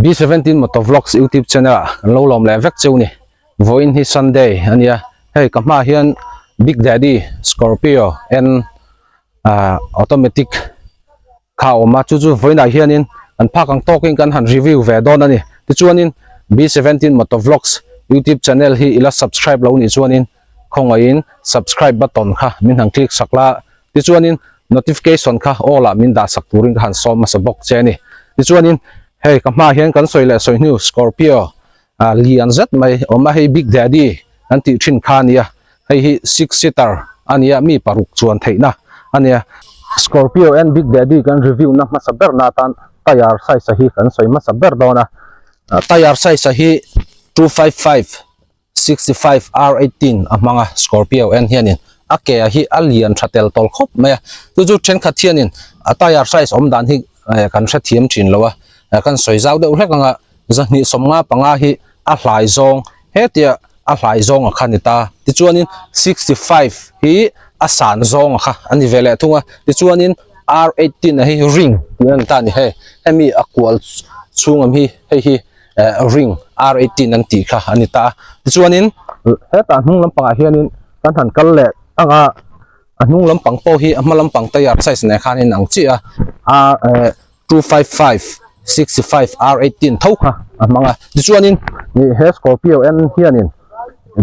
B17 Motovlogs YouTube channel ah kan lo lawm leh vek cheu ni. Vawiin hi Sunday a nia, hei ka hmaah hian Big Daddy Scorpio N ah automatic kha a awm a, chu chu vawiinah hianin an phak ang tawkin kan han review ve dawn a ni. Tichuanin B17 Motovlogs YouTube channel hi i la subscribe lo nih chuanin khawngaihin subscribe button kha min han click sak la, tichuanin notification kha all ah min dah sak turin ka han sawm hmasa bawk che a ni. Tichuanin hei ka hmaah hian kan sawi leh sawi hnu Scorpio ah lian zet mai awm a, hei Big Daddy an tih thin kha a nia, hei hi six seater a nia mi paruk chuan theihna a nia. Scorpio and Big Daddy kan review na hmasa ber na atan tyre size a hi kan sawi hmasa ber dawn a, tyre size a hi 255 65 R18 a hmang a, Scorpio en hianin a ke a hi a lian tha tel tawl khawp mai a, chu chu thenkhat hianin a tyre size awm dan hi kan hrethiam thin lo a, kan sawi zau deuh hlek ang a, zahnih sawmnga panga hi a hlai zawng hetia a hlai zawng a kha ni ta, tichuanin 65 hi a san zawng a kha a ni ve leh thung a, tichuanin R18 a hi ring tih a ni ta a ni hei, hemi a kual chhung awm hi hei hi. eh ring R18 an tih kha a ni ta a tichuanin hetah hnung lampangah hianin kan han kal leh ang a a hnung lampang pawh hi a hma lampang tyre size nen khan a inang chiah a a eh 255 65 R18 tho kha a hmang a tichuanin ih he scorpio en hianin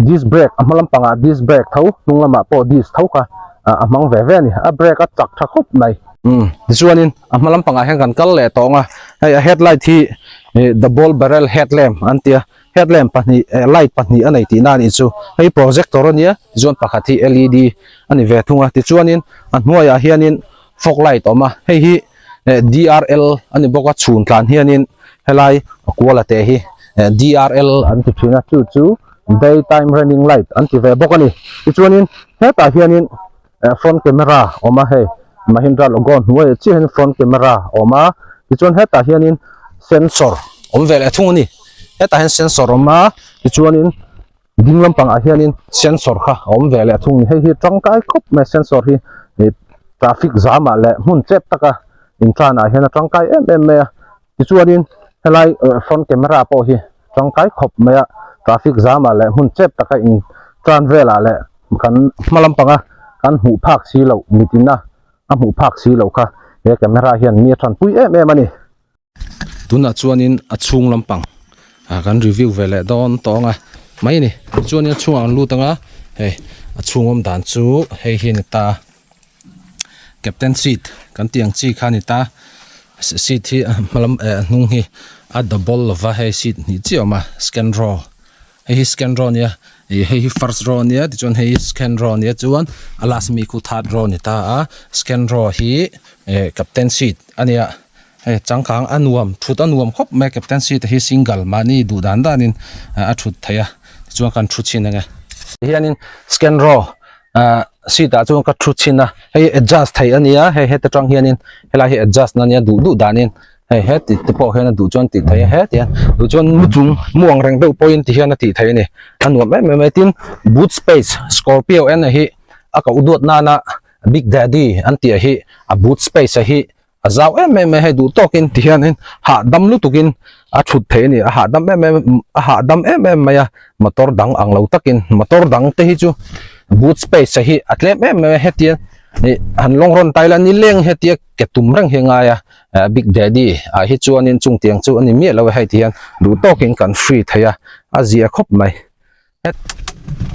disc brake a hma lampangah disc brake tho hnung lamah pawh disc tho kha a hmang ve ve a ni a brake a chak tha khawp mai. Umm tichuanin a hma lampangah hian kan kal leh tawng a hei a headlight hi ih double barrel headlamp an ti a headlamp pahnih eh light pahnih a nei tihna a nih chu hei projector a nia tichuan pakhat hi L E D a ni ve thung a tichuanin a hnuaiah hianin fog light a awm a hei hi eh D R L a ni bawk a chhun tlan hianin helai a kual a te hi eh D R L an ti thin a chu chu day time running light an ti ve bawk a ni tichuanin hetah hianin. Eh front camera a awm a hei Mahindra logo hnuaiah chiah hian front camera a awm a tichuan hetah hianin sensor awm ve leh thung a ni hetah hian sensor a awm a tichuanin ding lampangah hianin sensor kha a awm ve leh thung a ni hei hi tangkai khawp mai sensor hi ih traffic zam ah leh hmun chep taka intlanah hian a tangkai em em mai a tichuanin helai front camera pawh hi tangkai khawp mai a traffic zam ah leh hmun chep taka in tlan velah leh kan hma lampanga kan hmuh phak si loh mitin a a hmuh phak si loh kha he camera hian mi a tanpui em em a ni. Tunah chuanin a chhung lampang ah kan review ve leh dawn tawng a mai a ni tichuanin a chhungah an lut ang a hei a chhung awm dan chu hei hi a ni ta. Captain seat kan tih ang chi kha a ni ta seat hi a hma lam eh a hnung hi a double lova hei seat hnih chiah a awm a second row hei hi second row a nia ih hei hi first row a nia tichuan hei hi second row a nia chuan a last mi khu third row a ni ta a second row hi eh captain seat a nia hei changkang a nuam thut a nuam khawp mai a captain seat hi single mahni duh dan danin a thut theih a tichuan kan thu chhin ang e hianin second row ah seat ah chuan ka thu chhin a hei adjust theih a nia hei heta tang hianin helai hi adjust na nia duh duh danin hei heti te pawh hian a duh chuan tih theih a heti hian duh chuan mu chung mu ang reng deuh pawhin ti hian a tih theih a ni a nuam em em mai tin boot space scorpio en a hi a koh duat nana big daddy an tih a hi a boot space a hi A zau em em mai hei duh tawkin ti hianin hahdam lutukin a thut theih a ni a hahdam em em a hahdam em em mai a motor dang ang lo takin motor dang te hi chu boot space a hi a tlem em em a hetia ih han lawng rawn tai la nileng hetia ke tum reng hi a ngai a eh big daddy ah hi chuanin chung tiang chu a ni miah lo a hei ti hian duh tawkin kan free thei a a zia khawp mai.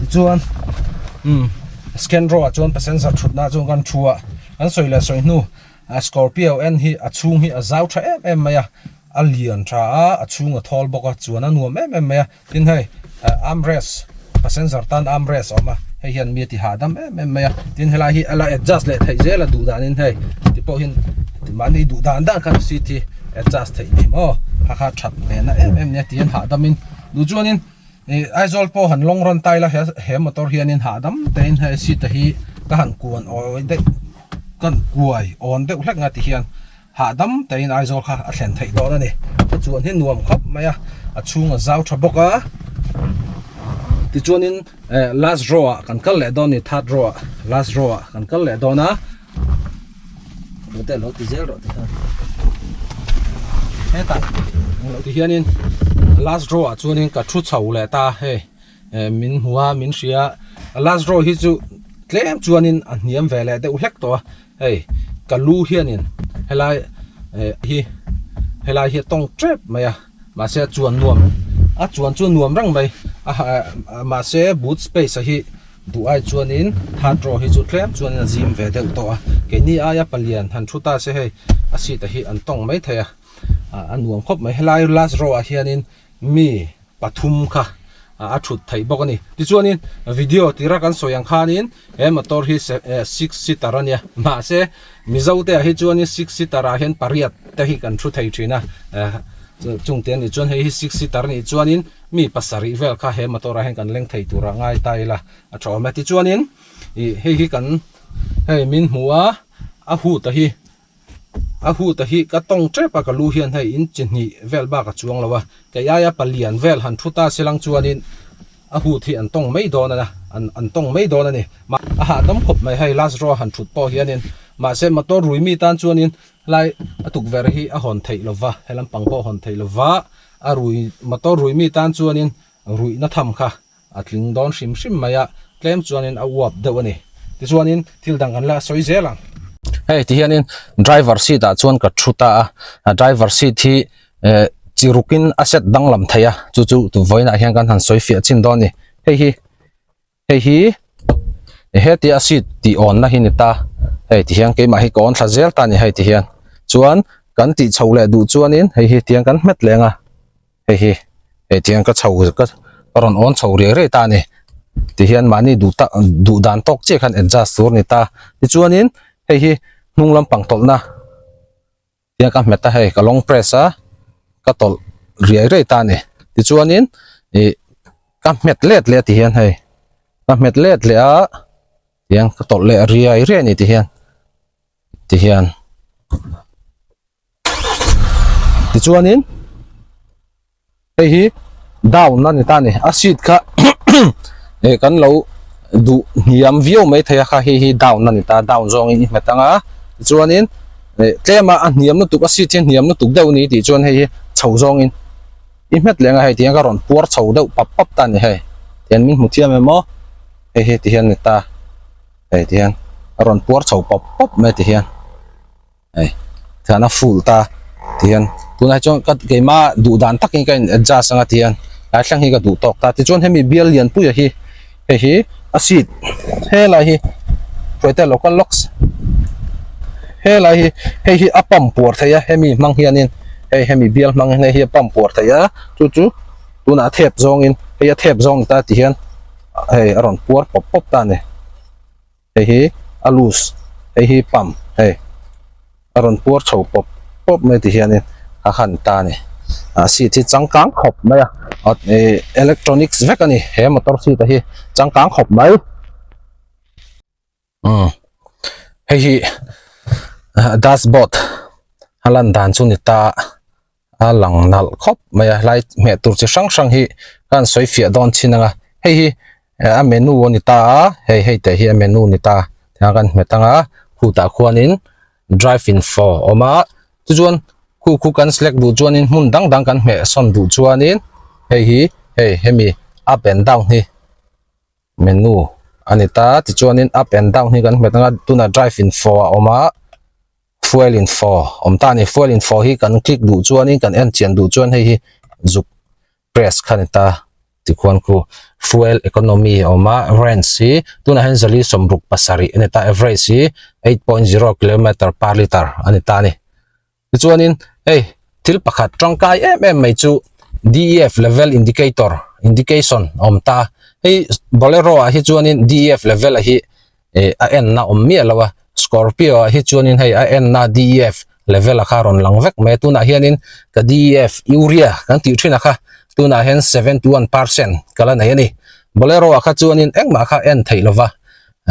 Tichuan umm second row ah chuan passenger thutna ah chuan kan thu a an sawi leh sawi hnu a scorpio en hi a chhung hi a zau tha em em mai a a lian tha a a chhung a thawl bawk a chuan a nuam em em mai a tin hei armrest passenger tan armrest a awm a hei hian mi a ti hahdam em em mai a tin helai hi a la adjust leh theih zel a duh danin hei ti pawh hian mahni duh dan dan khan seat hi adjust theih ni maw kha kha that ve na em em nia ti hian hahdam in duh chuanin. Ih Aizawl pawh han lawng rawn tai la he he motor hianin hahdam tein hei seat te hi ka han kuan awi deuh ka han kuai awn deuh hlek nga ti hian hahdam tein Aizawl kha a thlen theih dawn a ni chuan hi nuam khawp mai a a chhung a zau tha bawk a tichuanin eh last row ah kan kal leh dawn a ni third row ah last row ah kan kal leh dawn a. Tute lo ti zel rawh tikhan hetah Tihianin last row ah chuanin ka thu chho leh ta hei min hmu a min hria a last row hi chu tlem chuanin a hniam ve leh deuh hlek tawh a hei ka lu hianin helai hi helai hi a tawng tep mai a mahse a chuan nuam a chuan chu a nuam reng mai a mahse boot space a hi duh ai chuanin third row hi chu tlem chuanin a zim ve deuh tawh a keini aia palian han thu ta se hei a seat a hi an tawng mai thei a. a nuam khawp mai helai last row ah hianin mi pathum kha a thut theih bawk a ni tichuanin video tira kan sawi ang khanin he motor hi six seater a nia mahse mizo te ah hi chuanin six seater ah hian pariat te hi kan thu thei thin a chung te anih chuan hei hi six seater anih chuanin mi pasarih vel kha he motor ah hian kan leng thei turah ngai ta ila a tha awm e tichuanin ih hei hi kan hei min hmu a a hood a hi. A hut a hi ka tawng tep a ka lu hian hei in chi hnih vel bak a chuang lo a, kei aia palian vel han thu ta se lang chuanin a hut hi an tawng mai dawn a an an tawng mai dawn a ni. A hahdam khawp mai hei last row a han thut pawh hianin mahse motor rui mi tan chuanin helai a tukverh hi a hawn theih lova he lampang pawh a hawn theih lova a rui motor rui mi tan chuanin ruihna tham kha A tling dawn hrim hrim mai a, tlem chuanin a uap deuh a ni. Tichuanin thil dang kan la sawi zel ang. Hei tihianin driver seat ah chuan ka thu ta a, driver seat hi eh chi rukin a set danglam thei a, chu chu vawiinah hian kan han sawi fiah chin dawn a ni. Hei hi hei hi hetia a seat tih awnna hi ni ta, hei tihian keimah hi ka awn thla zel ta a ni hei tihian. Chuan kan tih chhoh leh duh chuanin hei hi tiang kan hmet leng a. Hei hi hei tiang ka chho ka rawn awn chho riai riai ta a ni tihian mahni duh tak duh dan tawk chiah khan adjust tur a ni ta tichuanin hei hi hnung lampang tawlhna tiang ka hmet a hei ka long press a ka tawlh riai riai ta a ni tichuanin ih ka hmet let leh a tihian hei ka hmet let leh a tiang ka tawlh leh riai riai a ni tihian tihian. Tichuanin hei hi down a ni ta a ni a seat kha eh kan lo duh hniam viau mai thei a kha hei hi down a ni ta down zawngin i hmet ang a tichuanin eh tlema a hniam lutuk a seat hi a hniam lutuk deuh a ni tih chuan hei hi chho zawngin i hmet leh ang a hei tiang ka rawn puar chho deuh pap pap ta a ni hei tian min hmu thiam em aw hei hi tihian a ni ta hei tihian a rawn puar chho pap pap mai tihian. Hei thian a full ta tihian tunah hi chuan ka keima duh dan takin ka in adjust anga tihian lai thleng hi ka duh tawk ta tichuan hemi bial lian puia hi hei hi a seat helai hi hruaite local locks helai hi hei hi a pump puar thei a hemi hmang hianin hei hemi bial hmang hian hei hi a pump puar thei a chu chu tunah a thep zawngin hei a thep zawng ni ta tihian hei a rawn puar pawp pawp ta a ni. Hei hi a loose hei hi pump hei a rawn puar chho pawp pawp mai ti hianin a han ta a ni a seat hi changkang khawp mai a ih electronics vek a ni he motor seat a hi changkang khawp mai umm hei hi dashboard a lan dan chu ni ta. A lang nalh khawp mai a helai hmeh tur chi hrang hrang hi ka han sawi fiah dawn chin ang a hei hi a menu a ni ta a hei hei teh hi a menu a ni ta tiang kan hmet ang a khutah khuanin drive info a awm a tichuan khu khu kan select duh chuanin hmun dang dang kan hmeh sawn duh chuanin hei hi hei hemi up and down hi menu a ni ta tichuanin up and down hi kan hmet ang a tunah drive info a awm a. Fuel info awm ta a ni fuel info hi kan click duh chuanin kan en chian duh chuan hei hi zuk press kha ni ta tikhuan khu fuel economy a awm a range hi tunah hian zali sawmruk pasarih a ni ta average hi 8.0 kilometer per liter a ni ta a ni tichuanin hei thil pakhat tangkai em em mai chu DEF level indicator indication a awm ta hei bolero ah hi chuanin DEF level a hi eh a enna awm miah lo a scorpio ah hi chuanin hei a enna DEF level a kha rawn lang vek mai a tunah hianin ka DEF urea kan tih thin a kha tunah hian 71% ka la nei a ni bolero ah kha chuanin engmah kha en theih lo va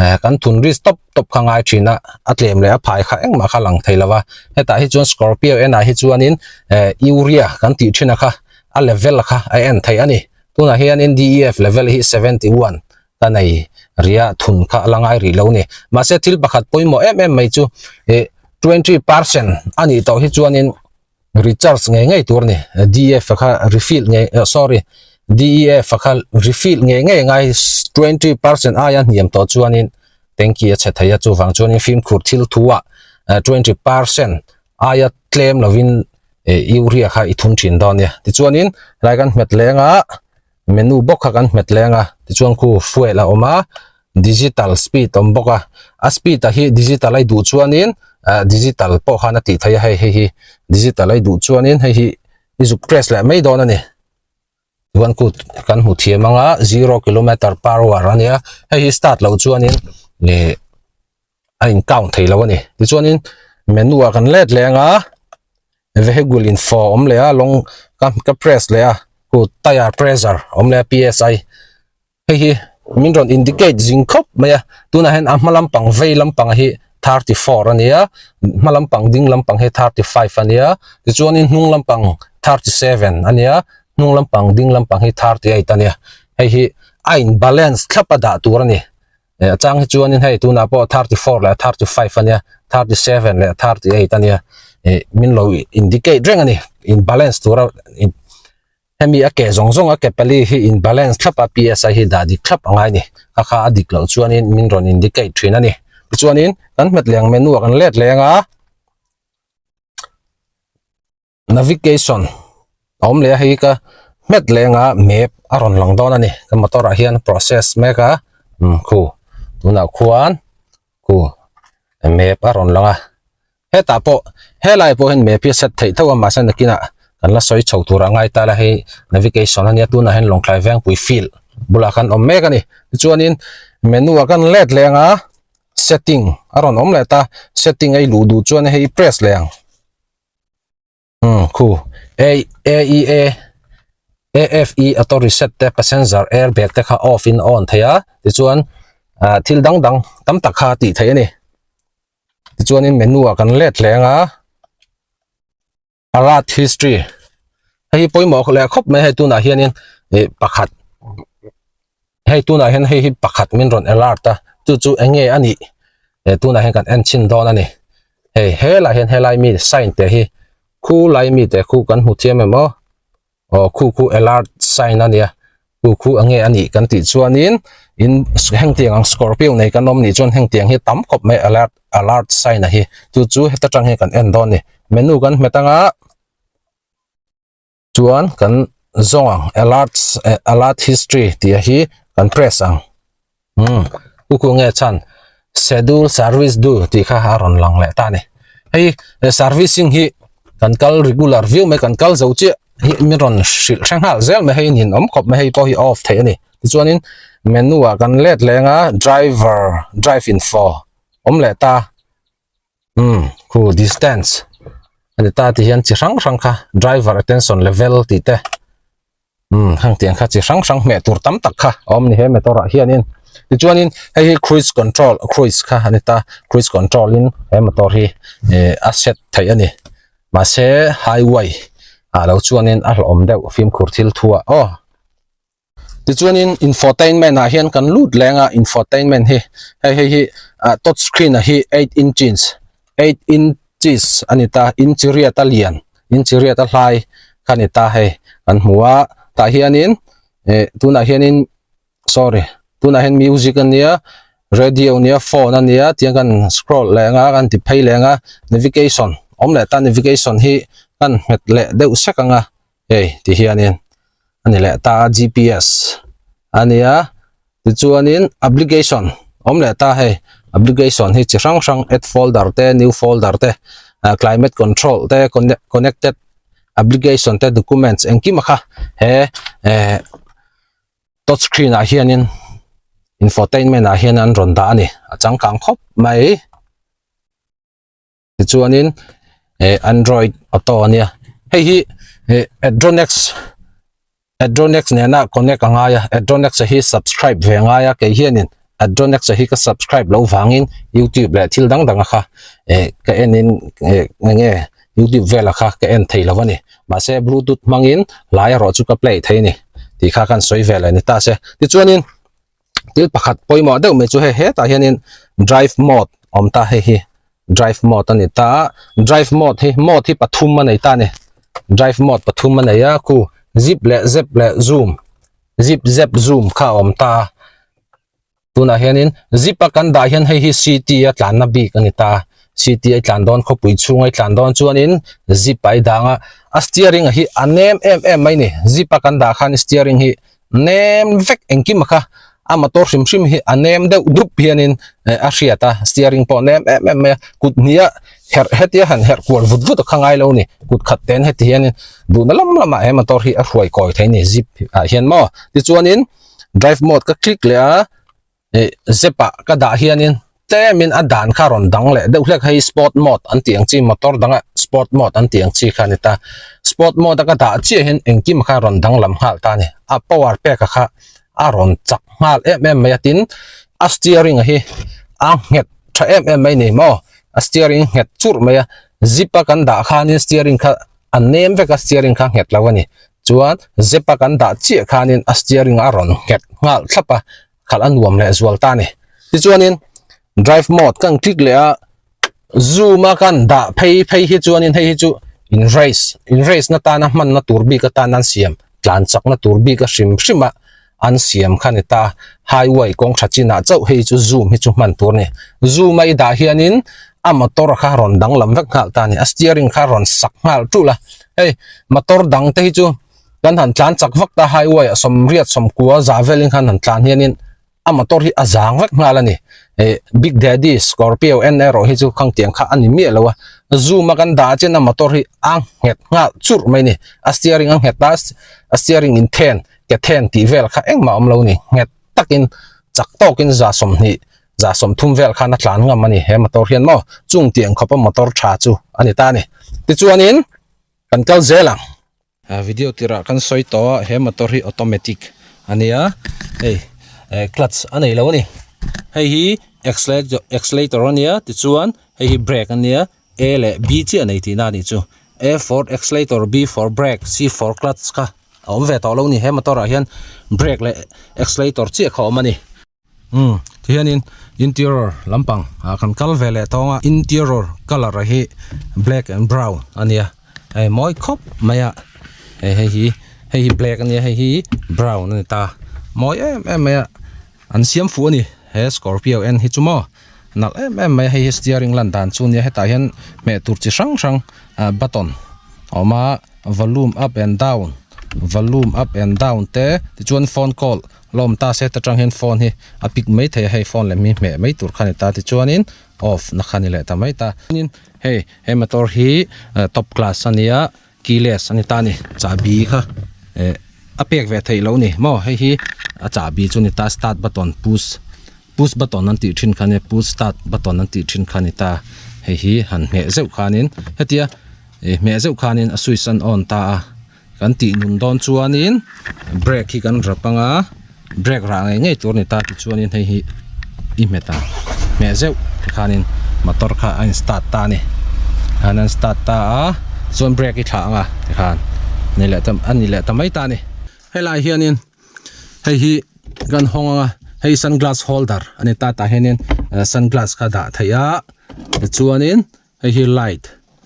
eh kan thun ri stop tawp kha ngai thin a a tlem leh a phai kha engmah kha lang thei lo va hetah hi chuan scorpio enah hi chuanin eh urea kan tih thin a kha a level a kha a en theih a ni tunah hianin DEF level hi 71 ka nei ria thun kha a la ngai rih lo ni mahse thil pakhat pawimawh em em mai chu ih 20% a nih tawh hi chuanin. Recharge ngei ngei tur a ni. DF a kha refill ngei sorry DEF a kha refill ngei ngei ngai 20% aia hniam tawh chuanin tanky a chhe thei a chuvang chuanin fimkhur thil thu ah 20% aia tlem lovin urea kha i thun thin dawn nia. Tichuanin helai kan hmet leng a menu bawk kha kan hmet leng a tichuan khu fuel a awm a digital speed awm bawk a a speed a hi digital a i duh chuanin ah digital pawh khan a tih theih a hei hei hi digital a i duh chuanin hei hi i zuk press leh mai dawn a ni chuan kut kan hmu thiam ang a zero kilometer per hour a nia hei hi start loh chuanin ih a in count thei lo a ni tichuanin menu ah kan let leng a vehicle info awm leh a lawng ka ka press leh a khu tyre pressure awm leh a P_S_I. Hei hi min rawn indicate zing khawp mai a tunah hian a hma lampang vei lampang hi 34 a nia hma lampang ding lampang hi 35 a nia tichuanin hnung lampang 37 a nia hnung lampang ding lampang hi 38 a nia hei hi a in balance thlap a dah tur a ni eh a chang hi chuanin hei tunah pawh 34 leh 35 a nia 37 leh 38 a nia eh min lo indicate reng a ni in balance tura in. Hemi a ke zawng zawng a ke pali hi in balance thlap a psi hi dah dik thlap a ngai ni. Kha kha a dik loh chuanin min rawn indicate thin a ni. Tichuanin kan hmet leng menu ah kan let leng a, navigation a awm leh a hei ka hmet leng a map a rawn lang dawn a ni. Ka motor ah hian process mek a umm khu tunah khuan khu map a rawn lang a. Hetah pawh helai pawh hian map hi a set theih tho a mahse nakinah kan la sawi chho tur a ngai ta la hei navigation a nia tunah hian Lawngtlai Vengpui field bulah khan awm mek a ni tichuanin menu ah kan let leh ang a setting a rawn awm leh ta setting a i luh duh chuan hei i press leh ang. Umm khu A A E A A F E auto reset te passenger airbag te kha off in a on thei a tichuan ah thil dang dang tam tak kha a tih theih a ni tichuanin menu ah kan let hle ang a alert history hei hi pawimawh leh khawp mai hei tunah hianin ih pakhat hei tunah hian hei hi pakhat min rawn alert a chu chu eng nge a nih eh tunah hian kan en chhin dawn a ni hei helai hian helai mi sign te hi khu lai mi te khu kan hmu thiam em aw aw khu khu alert sign a nia khu khu eng nge a nih kan tih chuanin in heng tiang ang scorpio nei kan awm nih chuan heng tiang hi tam khawp mai alert alert sign a hi chu chu heta tang hian kan en dawn a ni menu kan hmet anga. Chuan kan zawng ang alert alert history tih a hi kan press ang umm ku ku nge chhan schedule service due tih kha a rawn lang leh ta a ni hei servicing hi kan kal regular viau mai kan kal zo chiah hi min rawn hrilh hre nghal zel mai hei nin awm khawp mai hei pawh hi off theih a ni tichuanin menu ah kan let leng a driver drive info awm leh ta. Umm khu distance ani ta ti hian chi hrang hrang kha driver attention level tih te umm heng tiang kha chi hrang hrang hmeh tur tam tak kha a awm ni he motor ah hianin tichuanin hei hi cruise control cruise kha ani ta cruise control in he motor hi eh a set theih ani mahse highway ah lo chuanin a hlawhawm deuh fimkhur thil thu ah aw. Tichuanin infotainment ah hian kan lut leng a infotainment hi hei hei hi ah touch screen a hi eight inches eight inches a ni ta inch riat a lian inch riat a hlai kha a ni ta hei kan hmu a tah hianin eh tunah hianin sorry tunah hian music a nia radio a nia phone a nia tiang kan scroll leh ang a kan ti phei leh ang a navigation awm leh ta navigation hi kan nghet leh deuh sek ang a. Hei ti hianin a ni leh ta a GPS a nia tichuanin application awm leh ta hei application hi chi hrang hrang add folder te new folder te ah climate control te connected application te documents engkim a kha he eh touch screen ah hianin infotainment ah hian an rawn dah a ni a changkang khawp mai. Tichuanin eh android auto a nia hei hi eh adronex adronex nena connect a ngai a adronex hi subscribe ve a ngai a kei hianin adronex hi ka subscribe loh vangin youtube leh thil dang dang a kha eh ka en in eh eng nge youtube vel a kha ka en thei lo a ni mahse bluetooth hmangin lai erawh chu ka play thei a ni tih kha kan sawi ve leh ni ta se tichuanin. Thil pakhat pawimawh deuh mai chu hei hetah hianin drive mode awm ta hei hi drive mode a ni ta a drive mode hi mode hi pathum a nei ta a ni. Drive mode pathum a nei a khu zip leh zep leh zoom zip zep zoom kha a awm ta a tunah hianin zip a kan dah hian hei hi city a tlanna bik a ni ta city a i tlan dawn khawpui chhunga i tlan dawn chuanin zip ah i dang a a steering hi a nem em em mai a ni zip a kan dah khan steering hi nem vek engkim a kha a motor hrim hrim hi a nem deuh dup hianin eh a hriat a steering pawh nem em em mai a kut hnih a herh hetia han herh kual vut vut a kha ngai lo a ni kut khat ten heti hianin duhna lam lamah he motor hi a hruai kawi thei a ni zip ah hian maw tichuanin drive mode ka click leh a. Ih zep ah ka dah hianin tlemin a dan kha rawn dang leh deuh hlek hei sport mode an tih ang chi motor danga sport mode an tih ang chi kha a ni ta sport mode a ka dah chiah hian engkim kha rawn danglam nghal ta a ni a power pek a kha a rawn chak nghal em em mai a tin a steering hi a nghet tha em em mai a ni maw a steering nghet churh mai a zip a kan dah khanin steering kha a nem vek a steering kha nghet lo a ni chuan zep a kan dah chiah khanin a steering a rawn nghet nghal thlap a khalh a nuam leh zual ta a ni. Tichuanin drive mode kan click leh a zoom a kan dah phei phei hi chuanin hei hi chu in race in race na tana hmanna tur bik atan an siam tlan chakna tur bik a hrim hrim a an siam kha ni ta highway kawng tha chinah chauh hei chu zoom hi chu hman tur a ni. Zoom a i dah hianin a motor kha rawn danglam vek nghal ta a ni a steering kha rawn sak nghal tul a hei motor dang te hi chu. Kan han tlan chak vak ta highway ah sawmriat sawmkua zah velin khan han tlan hianin a motor hi a zang vek nghal a ni eh big daddy scorpio n erawh hi chu khang tiang kha a ni miah lo a zoom a kan dah chian a motor hi a nghet nghal churh mai a ni a steering a nghet a a steering in then ke then tih vel kha engmah a awm lo a ni nghet takin chak tawkin za sawmhnih za sawmthum vel khan a tlan ngam a ni he motor hian maw chung tiang khawpa motor tha chu a ni ta a ni tichuanin kan kal zel ang. Video tirah kan sawi tawh a he motor hi automatic a nia hei eh clutch a nei lo a ni hei hi accelerator a nia tichuan hei hi brake a nia A leh B chiah a nei tihna a nih chu A for accelerator B for brake C for clutch kha a awm ve tawh lo a ni he motor ah hian brake leh accelerator chiah kha a awm a ni. Umm tihianin interior lampang ah kan kal ve leh tawng a interior colour a hi black and brown a nia hei mawi khawp mai a hei hei hi hei hi black a nia hei hi brown a ni ta mawi em em mai a an siam fuh a ni he scorpio en hi chu maw nalh em em mai a hei hi steering lan dan chu nia hetah hian hmeh tur chi hrang hrang ah button a awm a volume up and down volume up and down te tichuan phone call. Lawm ta se ta tang hian phone hi a pick mai thei a hei phone lem hi hmeh mai tur kha a ni ta tichuanin off na kha a ni leh ta mai ta hei he motor hi top class a nia keyless a ni ta a ni chahbi kha eh a pek ve theih loh a ni maw hei hi a chahbi chu a ni ta start button push push button an tih thin kha a nia push start button an tih thin kha a ni ta hei hi han hmeh zeuh khanin hetia ih hmeh zeuh khanin a switch an on ta a. Kan tih nun dawn chuanin brake hi kan rap anga brake rah ngei ngei tur a ni ta tichuanin hei hi i hmet ang hmeh zeuh tikhanin motor kha a in start ta a ni tikhan a in start ta a tichuan brake i thlah anga tikhan a ni leh ta a ni leh ta mai ta a ni helai hianin hei hi kan hawng anga hei sunglass holder a ni ta tah hianin sunglass kha dah theih a tichuanin hei hi light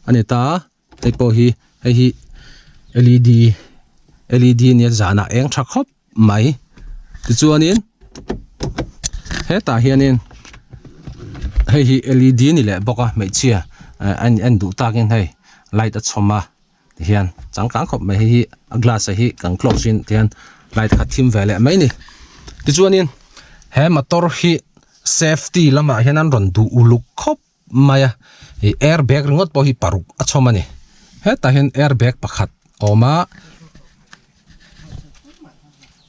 a ni ta. Hei pawh hi hei hi led led nia zanah eng tha khawp mai tichuanin hetah hianin hei hi led a ni leh bawk a hmeichhia eh a en duh takin hei light a chhawm a tihian changkang khawp mai hei hi a glass ah hi kan close in tihian light kha thim ve leh mai a ni tichuanin he motor hi safety lamah hian an rawn duh uluk khawp. mai a ih airbag ringawt pawh hi paruk a chhawm a ni hetah hian airbag pakhat a awm a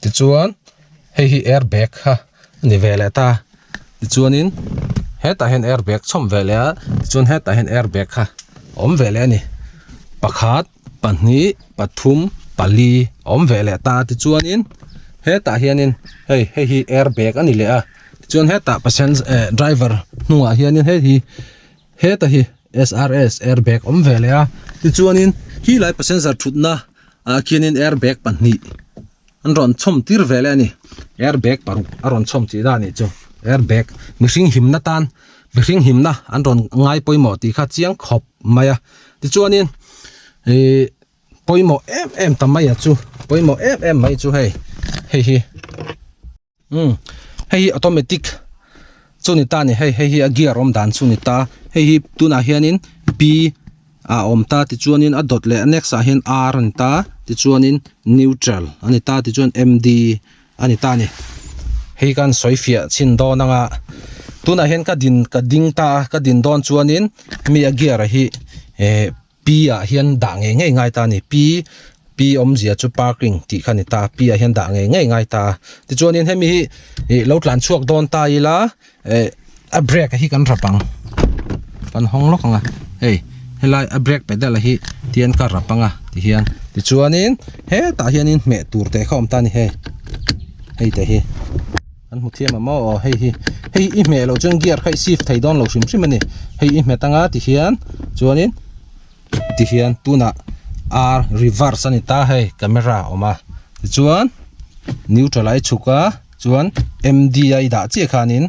tichuan hei hi airbag kha a ni ve leh ta tichuanin hetah hian airbag chhawm ve leh a tichuan hetah hian airbag kha a awm ve leh a ni pakhat pahnih pathum pali a awm ve leh ta tichuanin hetah hianin hei hei hi airbag a ni leh a. Tichuan hetah passenger eh driver hnungah hianin hei hi heta hi S_R_S airbag awm ve leh a tichuanin khi lai passenger thutna ah khianin airbag pahnih an rawn chhawm tir ve leh a ni airbag paruk a rawn chhawm tih dan a nih chu airbag mihring himna tan mihring himna an rawn ngai pawimawh tih kha chiang khawp mai a tichuanin ihh. Pawimawh em em ta mai a chu pawimawh em em mai chu hei hei hi umm hei hi automatic chu ni ta a ni hei hei hi a gear awm dan chu ni ta hei hi tunah hianin P a awm ta tichuanin a dawt leh a next ah hian R a ni ta tichuanin neutral a ni ta tichuan M D a ni ta a ni hei kan sawi fiah chhin dawn anga tunah hian ka din ka ding ta a ka din dawn chuanin mi a gear a hi eh P ah hian dah ngei ngei ngai ta a ni P P awmzia chu parking tih kha a ni ta P ah hian dah ngei ngei ngai ta a tichuanin hemi hi ih lo tlan chhuak dawn ta ila eh a brake hi kan rap ang kan hawng lawk ang a hei helai a brake pedal hi tihian ka rap ang a tihian tichuanin hetah hianin hmeh tur te kha a awm ta a ni hei hei te hi. An hmu thiam ang maw aw hei hi hei i hmeh loh chuan gear kha i shift thei dawn lo hrim hrim a ni hei i hmet anga ti hian chuanin ti hian tunah r reverse a ni ta hei camera a awm a tichuan neutral ah i chhuk a chuan m d a i dah chiah khanin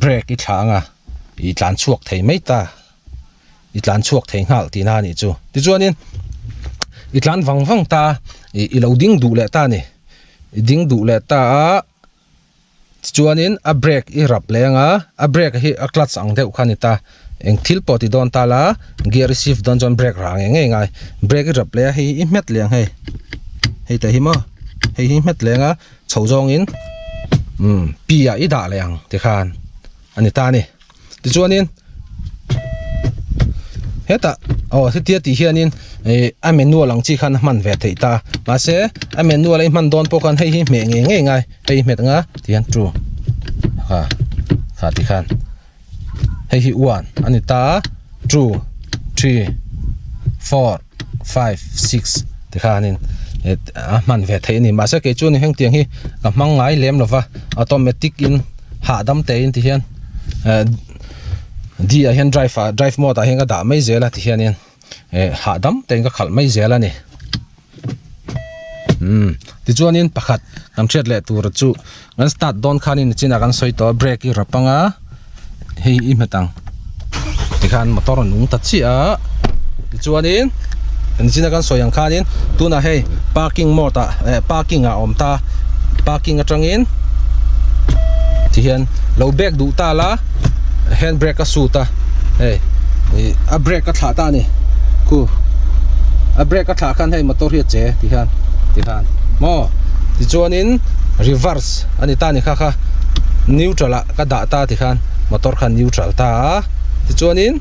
brake i thla anga i tlan chhuak thei mai ta i tlan chhuak thei nghal tihna a nih chu tichuanin i tlan vang vang ta i lo ding duh leh ta a ni i ding duh leh ta a. Tichuanin a brake i rap leh anga a brake hi a clutch ang deuh kha a ni ta eng thil pawh ti dawn ta la gear i shift dawn chuan brake rah ngei ngei ngai brake i rap leh a hei hi i hmet leh ang hei hei te hi maw hei hi i hmet leh anga chho zawngin umm P ah i dah leh ang tikhan a ni ta a ni. Tichuanin hetah aw hetia tih hianin ih a manual ang chi khan a hman ve theih ta mahse a manual a i hman dawn pawh khan hei hi hmeh ngei ngei ngai hei hmet anga ti hian two kha kha ti khan hei hi one a ni ta two three four five six ti khanin a hman ve theih a ni mahse kei chuan heng tiang hi ka hmang ngai lem lova automatic in hahdam te in ti hian eh D ah hian drive ah drive mode ah hian ka dah mai zel a ti hianin eh hahdam te in ka khalh mai zel a ni umm tichuanin pakhat kan hriat leh tur chu kan start dawn khanin nichinah kan sawi tawh a brake hi rap anga hei i hmet ang tikhan motor a nung ta chiah a tichuanin nichinah kan sawi ang khanin tunah hei parking mode ah eh parking ah a awm ta parking atangin tihian lo back duh ta la hand brake a sut a hei ih a brake a thlah ta a ni khu a brake a thlah khan hei motor hi a che tihian tikhan maw tichuanin reverse a ni ta a ni kha kha neutral ah. Ka dah ta tikhan motor kha neutral ta a tichuanin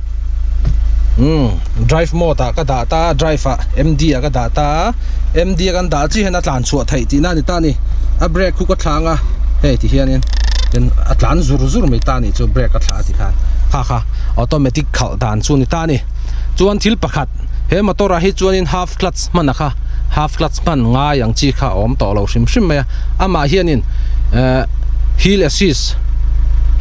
umm drive mode ah ka dah ta a drive ah M D ah ka dah ta a M D a kan dah chiah hian a tlan chhuah theih tihna a ni ta a ni a brake khu ka thlang a hei ti hianin tin a tlan zur zur mai ta a nih chu brake a thlah tikhan kha kha automatic khalh dan chu a ni ta a ni chuan thil pakhat he motor ah hi chuanin half clutch hman a kha half clutch hman ngai ang chi kha a awm tawh lo hrim hrim mai a amah hianin eh hill assist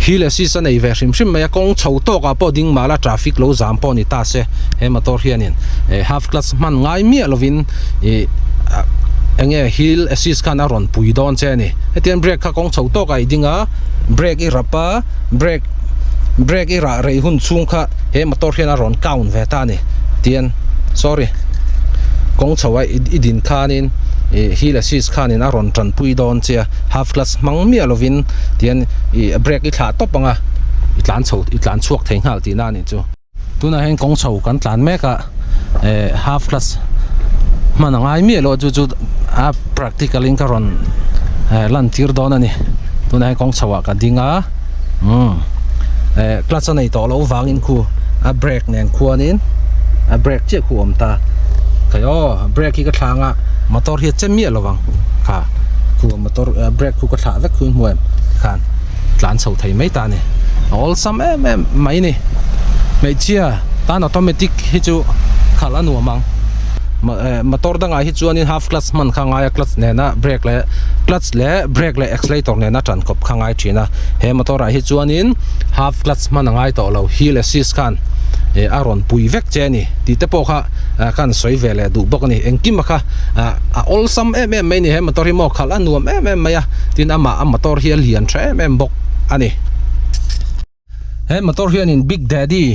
hill assist a nei ve hrim hrim mai a kawng chho tawk ah pawh ding mahla traffic lo zam pawh ni ta se he motor hianin eh half clutch hman ngai miah lovin ih ah eng nge hill assist khan a rawn pui dawn che a ni hetiang brake kha kawng chho tawk ah i ding a brake i rap a brake brake i rah rei hun chhung kha he motor hian a rawn count ve ta a ni tian sorry kawng chho a i din khanin ih hill assist khanin a rawn tanpui dawn che a half clutch hmang miah lovin tihian ih brake i thlah tawp ang a i tlan chho i tlan chhuak thei nghal tihna a nih chu. Tunah hian kawng chho kan tlan mek a eh half clutch hman a ngai miah loh chu chu a practical in ka rawn eh lan tir dawn a ni tunah hian kawng chho ah ka ding a umm eh clutch a nei tawh loh vangin khu a brake nen khuanin a brake chiah khu a awm ta khai aw brake hi ka thlang a motor hi a che miah lovang kha khu motor brake khu ka thlah vek khu hmuh em khan tlan chho thei mai ta a ni a awlsam em em mai ni hmeichhia tan automatic hi chu khalh a nuam ang motor dangah hi chuanin half clutch hman kha ngai a clutch nena brake leh clutch leh brake leh accelerator nena tan kawp kha ngai thin a he motor ah hi chuanin half clutch hman a ngai tawh lo hill assist khan eh a rawn pui vek che a ni tih te pawh kha khan sawi ve leh duh bawk a ni engkim a kha a awlsam em em mai a ni he motor hi maw khalh a nuam em em mai a tin amah a motor hi a lian tha em em bawk a ni. He motor hianin Big Daddy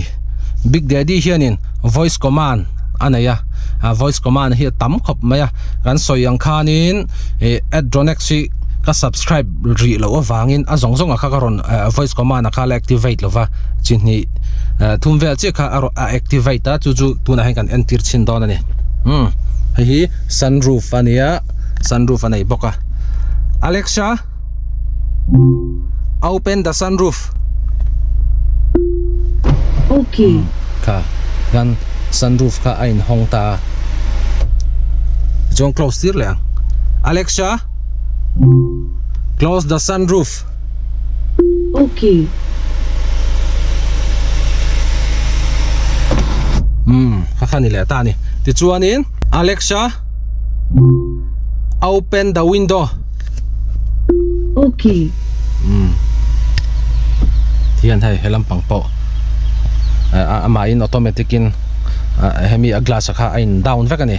Big Daddy hianin voice command a nei a. Voice command hi a tam khawp mai a, kan sawi ang khanin ih Adronex hi ka subscribe rih loh avangin a zawng zawng ah kha ka rawn voice command ah kha la activate lova chi hnih thum vel chiah kha a rawn a activate a chu chu tunah hian kan entir chhin dawn a ni umm hei hi sunroof a nia sunroof a nei bawk a Alexa open the sunroof. Okay. Kha hian sunroof kha a inhawng ta a tichuan close tir leh ang Alexa close the sunroof. Okay. Umm kha kha ni leh ta a ni tichuanin Alexa open the window. Okay. Umm tihian hei helam pang pawh a amahin automatic in hemi a glass a kha a in down vek a ni.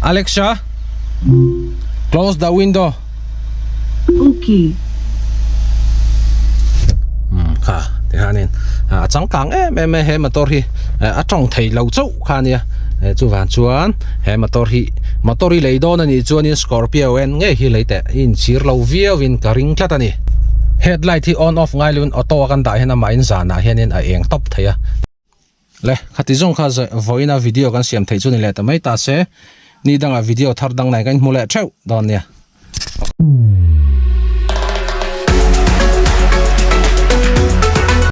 Alexa close the window. Okay. Umm kha tihianin a changkang em em a he motor hi a tawng thei lo chauh kha a nia chuvang chuan he motor hi motor hi lei dawn a nih chuanin scorpio en ngei hi lei teh i inchhir lo viauin ka ring tlat a ni headlight hi on off ngai lovin auto a kan dah hian amah in zanah hianin a eng tawp thei a le khati zawng kha vawiina video kan siam theih chu ni leh ta mai ta se ni dangah video thar dang nai kan hmu leh theuh dawn nia.